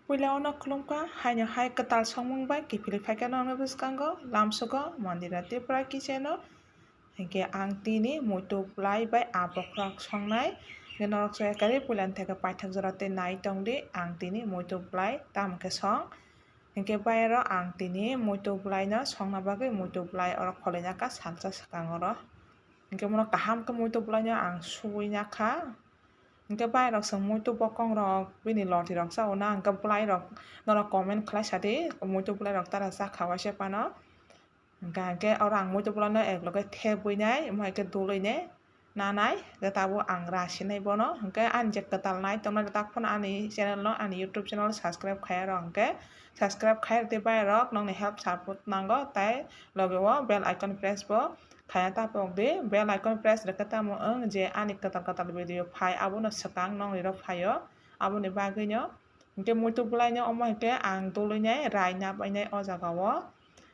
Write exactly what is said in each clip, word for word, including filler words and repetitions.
Puila ono khulumkha, haino hai kwtal songmung bai kiphilwi phaikha nokni bwskango, lamsogo Mandira Tripura kitchen o. Hinkhe ang tini muitu bwlai bai abokhorok songnai. Hinkhe norok soya kari puilani theke paithak jora tei nai tongdi, ang tini muitu bwlai tamo khe song. Hinkhe bayaro ang tini muitu bwlaino songna bagwi muitu bwlai oro kholaina kha salsa swkang oro. Hinkhe bono kaham khe muitu bwlaino ang suwi nakha. Hinkhe bayarok se muitu bokongrok bini lotirok cha o na, hinkhe bwlairok norok comment khlai sadi, muitu bwlairok tara cha kha waisa phano. Hinkhe, hinkhe oro ang muitu bwlaino ek loge thebwi nai, omo hai khe dului nai, nanai, hinkhe tabuk ang ra sinai bono. Hinkhe ani je kwtal nai tongnai rok tak phano ani channel no, ani YouTube channel subscribe khaiya rok hinkhe subscribe khaiya rwdi bayarok, nokni help support nango, tai loge o bell icon press bo khaiya ta pokdi, bell icon press rwkhe tamo wng je ani kwtal kwtal video phai abono swkang nokni rok phaio, aboni bagwino. Hinkhe muitu bwlaino omo hai khe ang dului nai rai nabai nai o jaga o.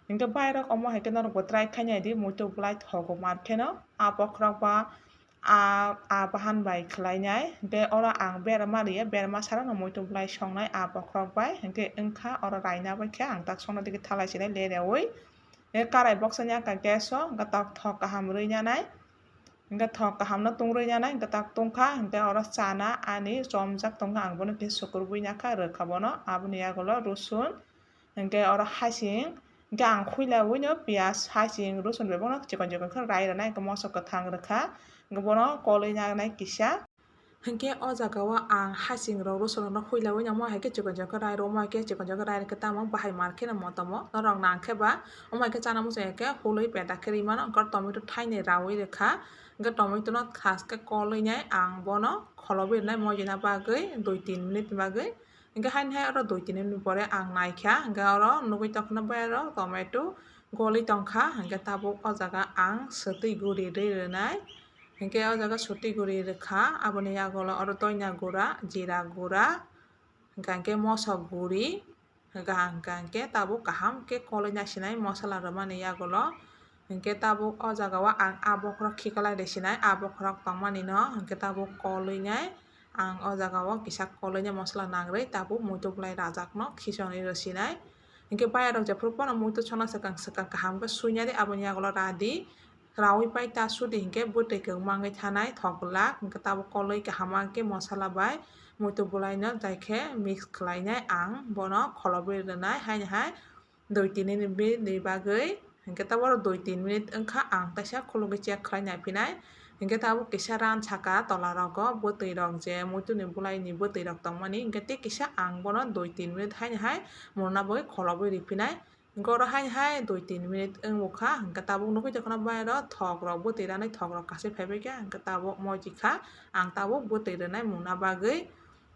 Hinkhe bayarok omo hai khe norok bo try khai nai di, muitu bwlai thogo mar kheno, a bokhorok ba, a, a bahan bai khlai nai. Hinkhe oro ang berma riya, berma sara no muitu bwlai songnai a bokhorok bai. Hinkhe wngkha oro rai nabai khe ang tak songno digi thalai sinai le reui. Hinkhe karai boksa ni aka gas o, hinkhe tak thok kaham rwi nanai. Hinkhe thok kaham no tung rwi nanai, hinkhe tak tungkha, hinkhe oro chana ani chomjak tongkha, ang bono khe sukurwi nakha, rwkha bono, aboni yagulo rosun, hinkhe oro hasing, hinkhe ang khuilaiwi no piyaj, hasing, rosun bai bono chikon chikon khe rai rwnai, hinkhe moso kwthang rwkha, hinkhe bono kolwi nanai kisa. Hinkhe o jaga o ang hasing rok rosun rok no khuilaiwi no, omo hai khe chikon chikon khe rai rw, omo hai khe chikon chikon khe rai rw khe tamo bahai mar kheno motom o norok nang khe ba, omo hai khe chana muchung ya khe hulwi peda khe rwi mano, hinkhe tomato thainwi raui rwkha. Hinkhe tomato no khaske kolwi nai ang bono kholobwi rwnai moidina bagwi dui tin minute ni bagwi. Hinkhe haini hai oro dui tin minute ni pore ang naikha, hinkhe oro nugwi tongkha no bai oro tomato golwi tongkha, hinkhe tabuk o jaga ang swtwi guri rwi rwnai. Hinkhe o jaga swtwi guri rwkha, aboni yagulo oro doina gura, jira gura, hinkhe moso guri. Hwnkha hwnkha hinkhe tabuk kaham khe kolwi nasinai mosola rwmani yagulo. Hinkhe tabuk o jaga o ang a bokhorok khikalai rwsinai, a bokhorok tongmani no hinkhe tabuk kolwi nai ang o jaga o kisa kolwi nai mosola nangrwi tabuk muitu bwlai rajak no khisoni rwsinai. Hinkhe bayarok jephuru phano muitu sona swkang swkang kaham khe suinai di, aboni yagulo radi. Raui pai ta sudi hinkhe bwtwi kwbangma wngwi thanai thok glak, hinkhe tabuk kolwi kaham khe mosola bai muitu bwlaino jai khe mix khlainai ang bono kholobwi rwnai haini hai dui tin minute ni bagwi. Hinkhe tabuk oro dui tin minute wngkha ang taisa khulugwi check khlai naiphinai, hinkhe tabuk kisa ran saka tola rogo bwtwi rok je muitu ni bwlai ni bwtwi rok tongmani, hinkhe tei kisa ang bono dui tin minute haini hai murna bagwi kholobwi riphinai. Hinkhe oro haini hai dui tin minute wngkha, hinkhe tabuk nugwi tongkha no bai oro thok rok bwtwi ranai thok rok kasui phaibai kha, hinkhe tabuk moji kha ang tabuk bwtwi rwnai mungna bagwi.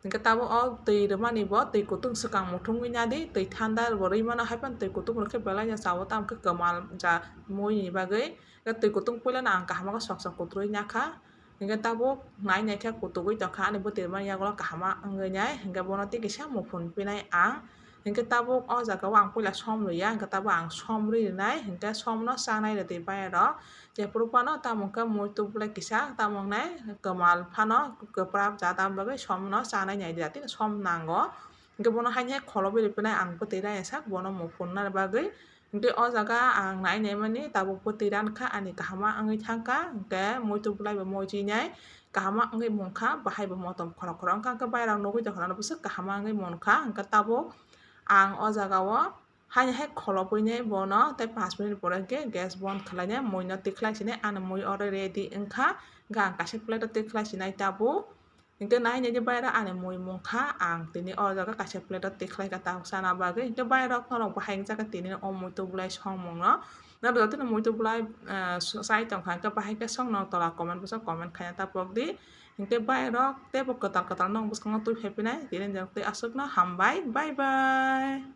Hinkhe tabuk o twi rwmani bo twi kutung swkang muthungwi nadi, twi thanda bo rwi mano, haiphano twi kutung rwkhe belai no chao, tamo khe kwmal ja mui ni bagwi. Twi kutung puilano ang kaham khe sok sok kutrwi nakha. Hinkhe tabuk nai nai khe kutugwi tongkha ani bwtwi rwmani yagulo kaham wngwi nai, hinkhe bono tei kisa muphun pinai ang. Hinkhe tabuk o jaga o ang puila som rwya, hinkhe tabuk ang som rwi rwnai, hinkhe som no chanai rwdi bai oro. Jephuru phano tamo khe muitu bwlai kisa tamo wngnai kwmal phano kwprap ja, tamo bagwi som no chanai nai di, tei som nango. Hinkhe bono haini hai kholobwi riphinai ang bwtwi rani sak bono muphunna bagwi. Hinkhe o jaga ang nai naimani tabuk bwtwi rankha ani kaham wngwi thangkha, hinkhe muitu bwlai bo moijinai kaham wngwi mungkha, bahai bo motom khorok khorok wngkha, hinkhe bairok nugwi tongkha, ano bwswk kaham wngwi mungkha, hinkhe tabuk ang o jaga o haini hai kholobwi nai bono tei panch minute pore hinkhe gas bon khlainai, mui no tikhlai sinai, ani mui already ready wngkha, hinkhe ang kaisa plate o tikhlai sinai tabuk. Hinkhe nai nai di bairok ani mui mungkha, ang tini o jaga kaisa plate o tikhlai kha tabuk chana bagwi. Hinkhe bairok norok bahai wngjakha tini o muitu bwlai songmung no. Norok jotono muitu bwlai, ah, chai tongkha hinkhe bahai khe song, norok tola comment box o comment khaina ta pokdi. Hinkhe bairok teibo kwtal kwtal nokni bwskango twi phai phinai, tini jok tei aswkno hambai, bye bye.